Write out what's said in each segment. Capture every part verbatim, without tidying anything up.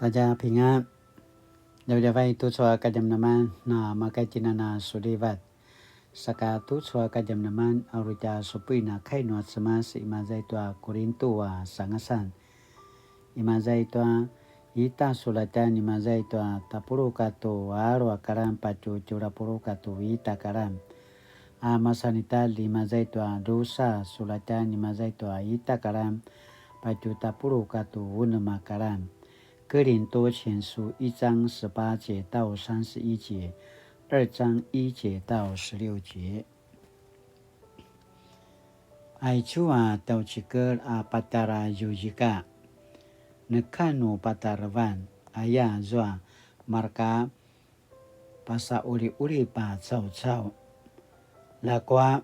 大家平安. Djavadjavay tucu a kadjamadjaman na makaitinan a sulivat. Saka tucu a kadjamadjaman a uri tja supuin a kai nua Cemas imaza i tua Kurintu a sangasan. Imaza i tua ita sulatjan imaza i tua tapuluq katua alu a karan patju tjelu a puluq katua ita karan. A masan ita imaza i tua drusa sulatjan imaza i tua ita karan patju tapuluq katua unem a karan. 哥林多前書一章十八节到三十一节，二章一节到十六节。 Aicu a tjaucikel a patjara zuzika, neka nu patarevan, aya azua marka pasaquliqulip a caucau. Ljakua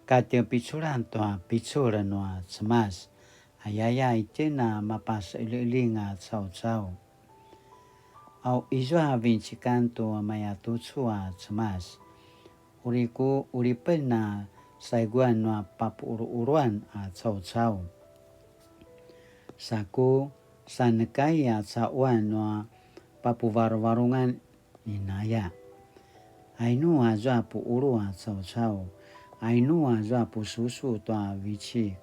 katjepiculan tua picul nua Cemas, ayaya itjen a mapaseqeljiqeljing a caucau. Au izua vincikan tu mayatucu a Cemas, uri ku qulipen a saiguan nua papuquluquluan a caucau. Sa ku sanekai a caquan nua papuvaruvarungan inaya. Ainu azua puqulu a caucau, ainu azua pususu tua vecik,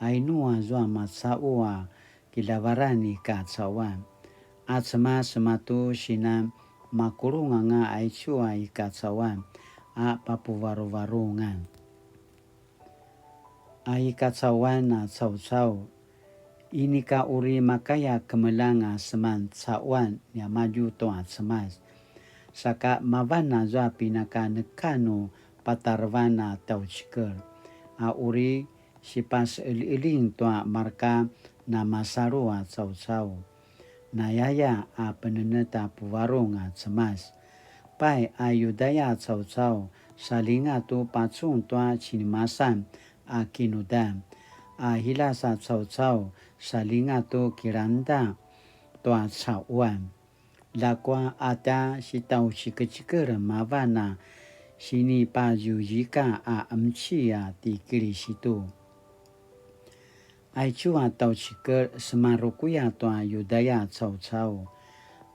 ainu azua macaqu a kiljavaran i kacauan. A Cemas matu sinan makulung anga aicu a i kacauan a papuvaruvarungan. A i kacauan a caucau, inika uri makaya kemeljang a seman caquan niamadju tua Cemas. Saka mavan azua pinaka neka nu patarevan a tjaucikel, a uri sipaseqeljiqeljing tua marka namasalu a caucau. Nayaya a penenet a puvarung a Cemas. Pai a Yudaya caucau, saljinga tu pacun tua cinimasan a kinudan, a Hilas a caucau, saljinga tu kilangda tua caquan. Ljakua a tja sitjaucikecikel mavan a sinipazuzika a qemci a ti Kilisitu. Aicu a tjaucikel semarukuya tua Yudaya caucau,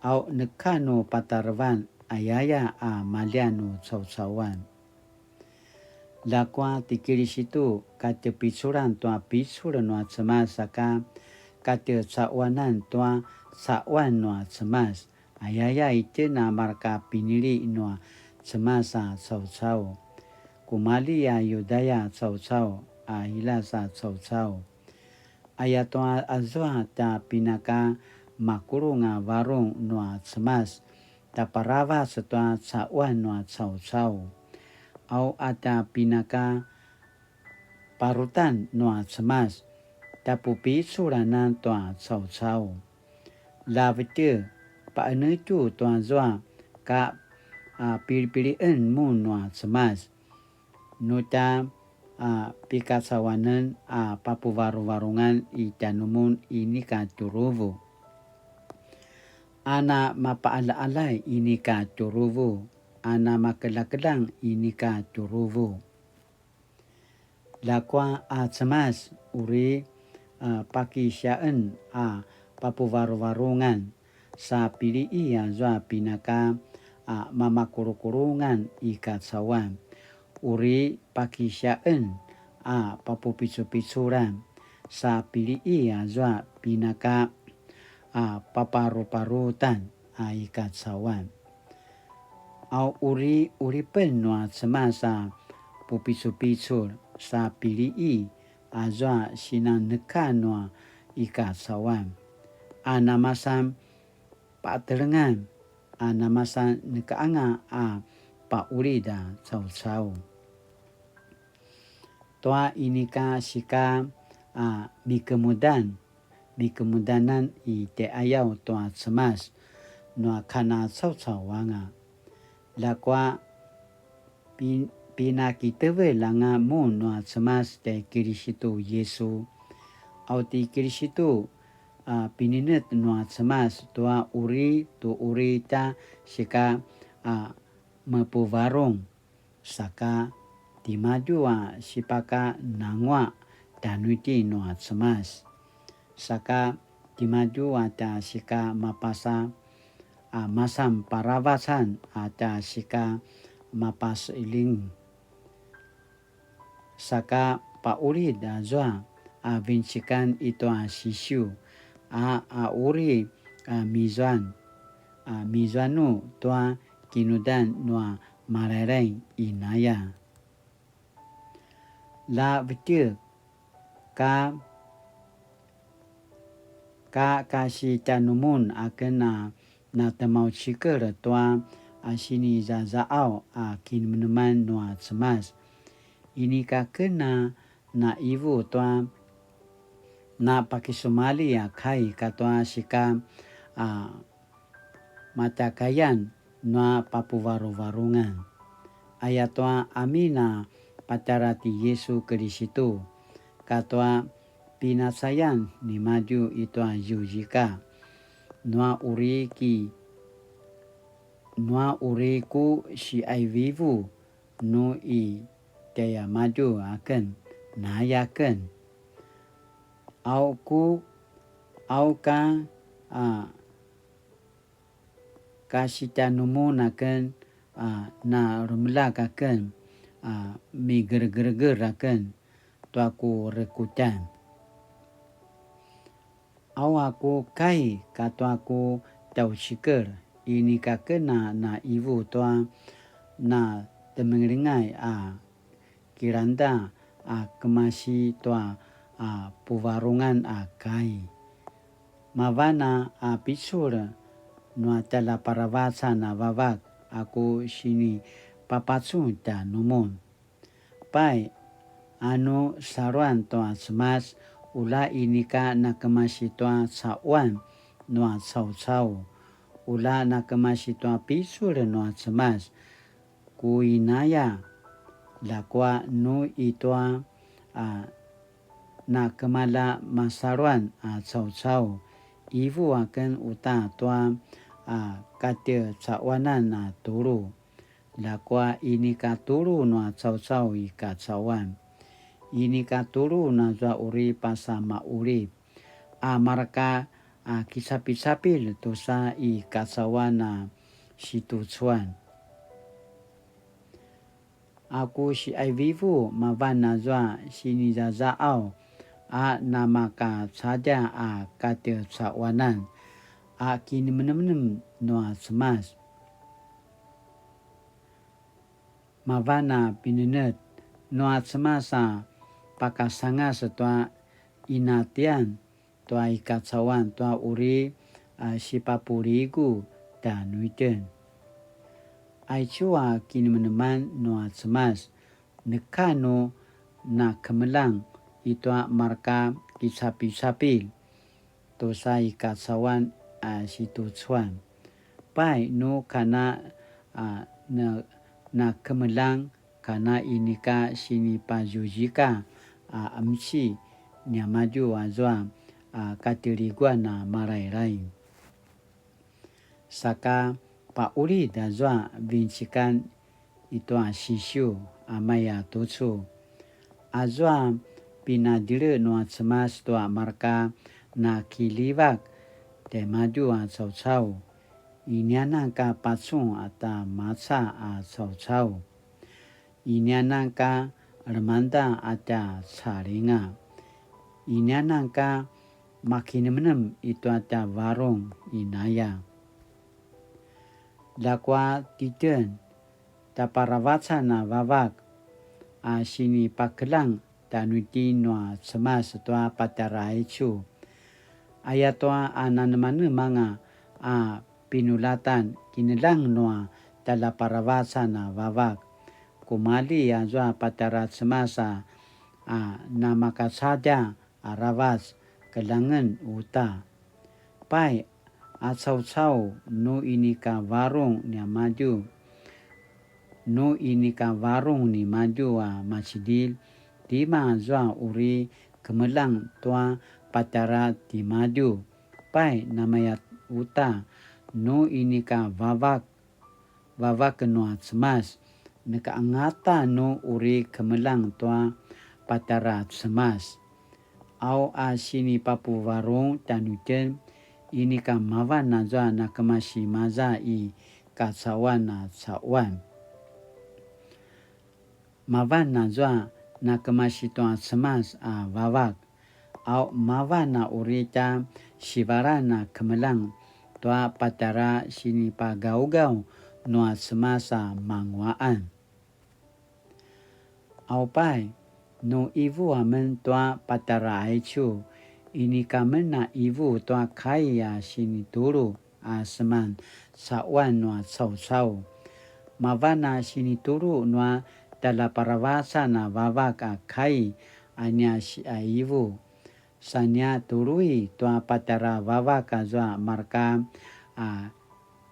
au neka nu patarevan ayaya a maljian nu caucauan. Ljakua ti Kilisitu katjepiculan tua picul nua Cemas saka katjecaquanan tua caquan nua Cemas, ayaya itjen a marka pinili nua Cemas a caucau. Kumalji a Yudaya caucau, a Hilas a caucau. Ayatua azua tja pinaka makulung a varung nua Cemas, tjaparavac tua caquan nua caucau. Au a tja pinaka parutan nua Cemas, tjapupiculanan tua caucau. Ljavetje, paqenetju tua zua ka, a, pilipilien mun nua Cemas. Nu tja, a, pikacauanen a papuvaruvarungan i tjanumun inika tjuruvu. A na mapaqaljaqaljay inika tjuruvu, a na makeljakeljang inika tjuruvu. Ljakua a Cemas uri, a, pakisiaqen a papuvaruvarungan, sa piliqi azua pinaka, a, mamakulukulungan i kacauan. Uri pakisiaqen a papupicupiculan, sa piliqi azua pinaka, a, paparuparutan a i kacauan. A uri qulipen nua Cemas a pupicupicul sa piliqi azua sinan neka nua i kacauan. A namasan patelengan, a namasan nekaanga a paqulid a caucau. Tua inika sika a mikemudan, mikemudanan i tjaiqayaw tua Cemas nua kanacaucau anga. Ljakua pin-, pinakitevelj anga mun nua Cemas tjai Kilisitu Yisu. Au ti Kilisitu a pininet nua Cemas tua uri tu uri tja sika a mepuvarung. Saka timadju a sipakananguaq tjanuitjen nua Cemas. Saka timadju a tja sika mapasa, a masan paravacan a tja sika mapasiling. Saka paqulid azua a vincikan i tua sisiu, a, a uri, a, mizuan, a, mizuanu tua kinudan nua Malailai inaya. La vetjek, ka, ka kasitjanumun aken a na temaucikel tua a sinizazaqaw a kinemeneman nua Cemas. Inika ken a na ivu tua na pakisumalji a kai katua sika a matakayan nua papuvaruvarungan. Ayatua amin a patjara ti Yisu Kilisitu, katua pinacayan nimadju i tua ziuzika, nua uri ki, nua uri ku siaivivu nu i tjaiamadju aken, naya ken. Au ku, au ka, a, kasitjanumun aken, a, na rumelak aken, a, migergerger aken tua ku rekutjan. Au a ku kai katua ku tjaucikel, inika ken a na ivu tua na temengelingai a kilangda a kemasi tua a puvarungan a kai. Mavan a picul nua tjaljaparavacan a vavak a ku sinipapacun tjanumun. Pai, a nu saluan tua Cemas, ula inika na kemasi tua caquan nua caucau, ula na kemasi tua picul nua Cemas, ku inaya, ljakua nu i tua, a, na kemalja masaluan a caucau, ivu aken uta tua, a, katjecaquanan a tulu. Ljakua inika tulu nua caucau i kacauan. Inika tulu nazua uri pasa maqulip, a marka a kicapicapilj tusa i kacauan a situcuan. A ku siaivivu mavan azua sinizazaqaw a namakacadja a katjecaquanan a kinemenemenem nua Cemas. Mavan a pinenetj nua Cemas a pakasangas tua inatian tua i kacauan tua uri a sipapuligu tjanuitjen. Aicu a kinemeneman nua Cemas, neka nu nakemeljang i tua marka kicapicapilj tusa i kacauan a situcuan. Pai nu kana a na, nakemeljang kana inika sinipazuzika a emci niamadju azua a katiliguan a malailai. Saka paqulid azua vincikan i tua sisiu a maya tucu. Azua pinadjele nua Cemas tua marka nakiljivak tjaimadju a caucau, inianan ka pacun a tja maca a caucau, inianan ka lemangda a tja calinga, inianan ka makinemnem i tua tja varung inaya. Ljakua titjen, tjaparavacan a vavak a sinipakeljang tjanuitjen nua Cemas tua patjara aicu. Ayatua a nanemanemanga a pinuljatan kineljang nua tjaljaparavacan a vavak, kumalji azua patjara Cemas a, a namakacadja aravac, keljangen uta. Pai, a caucau nu inika varung niamadju, nu inika varung nimadju a macidilj, tima azua uri kemeljang tua patjara timadju? Pai, namaya uta, nu inika vavak vavak nua Cemas, neka angata nu uri kemeljang tua patjara Cemas. Au a sinipapuvarung tjanuitjen, inika mavan azua nakemasi maza i kacauan a cauan. Mavan azua nakemasi tua Cemas a vavak, au mavan a uri tja sivalan a kemeljang tua patjara sinipagaugaw nua Cemas a manguaqan. Aupai, nu ivu amen tua patjara aicu, inika men a ivu tua kai a sinitulu a seman cauan nua caucau. Mavan a sinitulu nua tjaljaparavacan a vavak a kai a nia siaivu. Sa nia tului tua patjara vavak azua marka a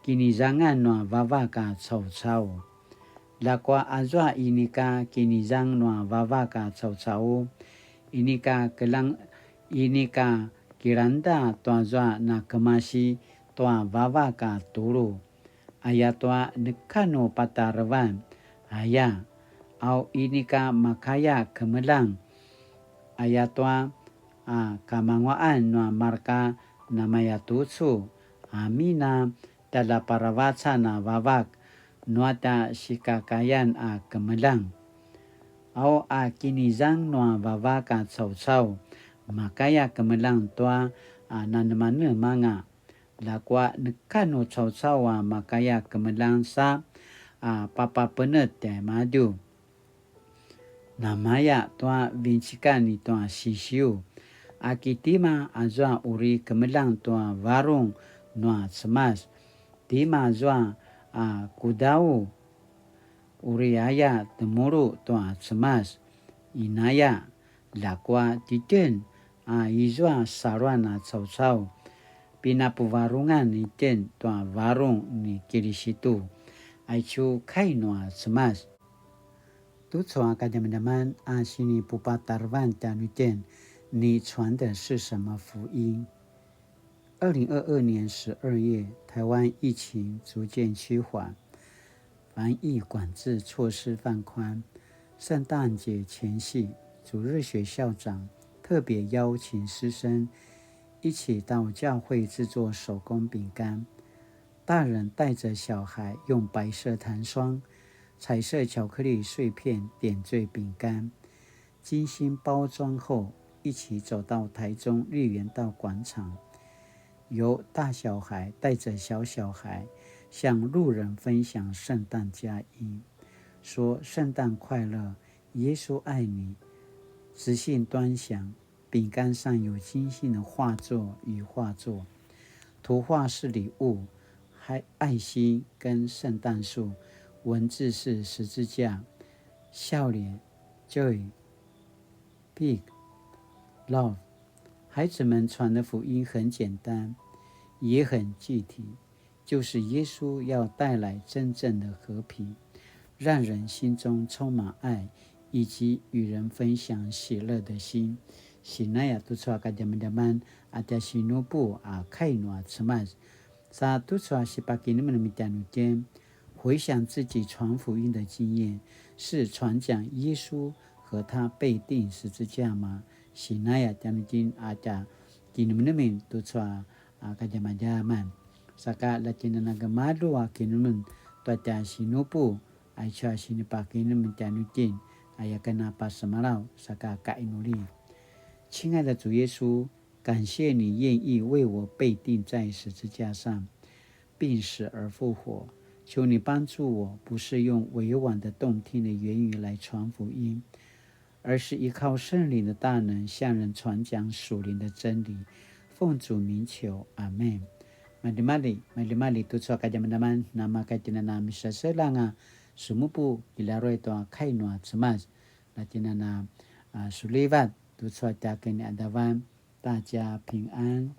kinizangan nua vavak a caucau. Ljakua azua inika kinizang nua vavak a caucau, inika kelang, inika kilangda tuazua nakemasi tua vavak a tulu. Ayatua neka nu patarevan, aya, au inika makaya kemeljang, ayatua a kamanguaqan nua marka namaya tucu, amin a tjaljaparavacan a vavak nua tja sikakayan a kemeljang. Au a kinizang nua vavak a caucau, makaya kemeljang tua a nanemanemanga. Ljakua neka nu caucau a makaya kemeljang sa a papapenet tjaimadju. Namaya tua vincikan i tua Sisiu, a ki tima azua uri kemeljang tua varung nua Cemas, tima azua a kudau uri aya temulu tua Cemas, inaya, ljakua titjen a izua saluan a caucau, pinapuvarungan itjen tua varung ni Kilisitu, aicu kai nua Cemas. Tucu a kadjamadjaman a sinipupatarevan tjanuitjen, 你传的是什么福音？二零二二年十二月，台湾疫情逐渐趋缓，防疫管制措施放宽。圣诞节前夕，主日学校长特别邀请师生一起到教会制作手工饼干，大人带着小孩用白色糖霜、彩色巧克力碎片点缀饼干，精心包装后，一起走到台中绿园道广场，由大小孩带着小小孩向路人分享圣诞佳音，说“圣诞快乐，耶稣爱你”，直信端详，饼干上有精心的画作与画作，图画是礼物，还爱心跟圣诞树，文字是十字架，笑脸，joy，big，love。孩子们传的福音很简单，也很具体，就是耶稣要带来真正的和平，让人心中充满爱，以及与人分享喜乐的心。Sinaya tucu a kadjamadjaman a tja sinupu a kai nua Cemas. Sa tucu a sipakinemenem tjanuitjen, 回想自己传福音的经验，是传讲耶稣和他被钉十字架吗？Sinaya tjanuitjen a tja kinemenemen tucu a a kadjamadjaman. Saka la tjinana gemalju a kinemenem tua tja sinupu, aicu a sinipakinemenem tjanuitjen, aya ken a pasemalaw, saka kainuli. 亲爱的主耶稣，感谢你愿意为我被钉在十字架上，并死而复活。求你帮助我，不是用委婉的动听的言语来传福音， 而是依靠圣灵的大能向人传讲属灵的真理。奉主名求，阿们。Maljimalji, maljimalji tucu a kadjamadjaman, namaka tjinana misaseljang a sumupu kilaruay tua kai nua Cemas. La tjinana a sulivat tucu a tja kiniadavan, 大家平安。